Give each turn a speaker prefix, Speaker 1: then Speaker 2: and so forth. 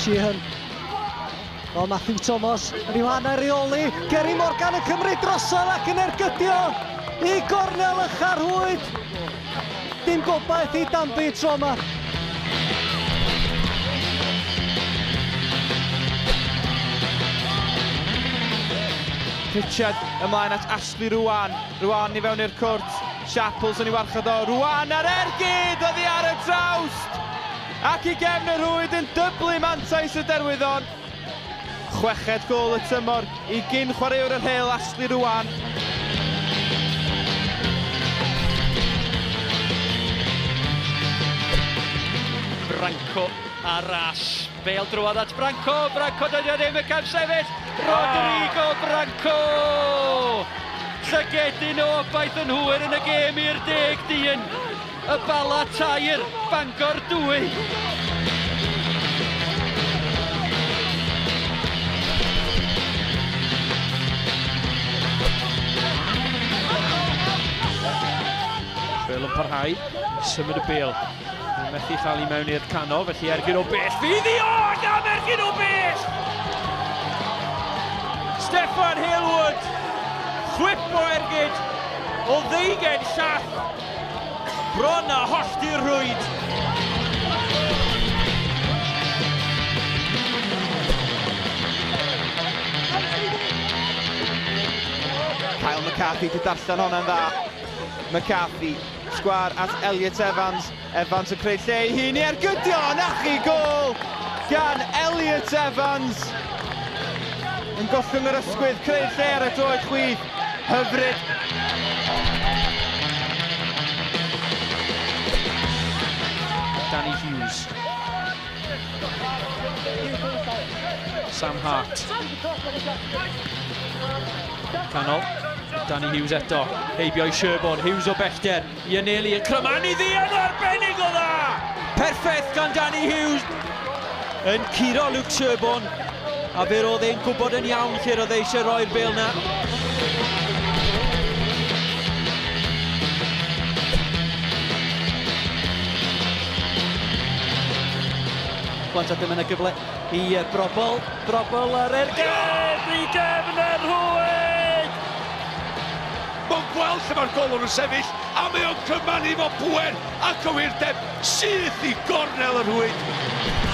Speaker 1: Sheehan. O, Matthew Thomas yn i'w hanner reoli. Gary Morgan yn cymryd drosodd ac yn ergydio i gornel y charhwyd. Dim gobaith i Danby tro yma.
Speaker 2: Pritchard ymlaen at Ashley Ruan. Ruan i fewn i'r cwrt. Sharples yn ei warchod o. Ruan ar ergyd oddi ar y trawst! Ac i gefn y rhwyd yn dyblu mantais y Derwyddon. Chweched gôl y tymor i gyn chwaraewr y Rhyl, Ashley Ruan.
Speaker 3: Branco ar ras. Bale drwodd at Branco. Branco dydy o ddim yn camsefyll. Rodrigo Branco! Llygedyn o obaith yn hwyr yn y gêm i'r deg dyn. Y Bala tair, Bangor dwy.
Speaker 4: Bale yn parhau i symud y bêl. Mae'n methu chael i mewn i'r canol, felly ergyd o bell fydd i o! Ac am ergyd o bell! Steffan Halewood, chwip o ergyd o ddeugen llath. Bron a hollti'r rhwyd.
Speaker 2: Kyle McCarthy di darllen hwnna'n dda. McCarthy, sgwar at Elliot Evans. Evans yn creu lle i hun i ergydio, nachi gôl gan Elliot Evans. Yn gollwng yr ysgwydd, creu lle ar y droed chwith. Hyfryd.
Speaker 4: Danny Hughes. Sam Hart. Canol. Danny Hughes eto. Heibio i Sherborne. Hughes o bellter. I anelu y crymanu ddi yn arbennig o dda! Perffaith gan Danny Hughes. Yn curo Luke Sherborne. A fe roedd e'n gwybod yn iawn lle roedd e eisiau roi'r bêl na.
Speaker 3: Plant a dyma yna gyfle i Brobol. Brobol ar ergyd i gefn y rhwyd!
Speaker 5: Mae'n gweld lle mae'r golwr yn sefyll a mae o'n cymanu fo pŵer a cywirdeb syth i gornel y rhwyd.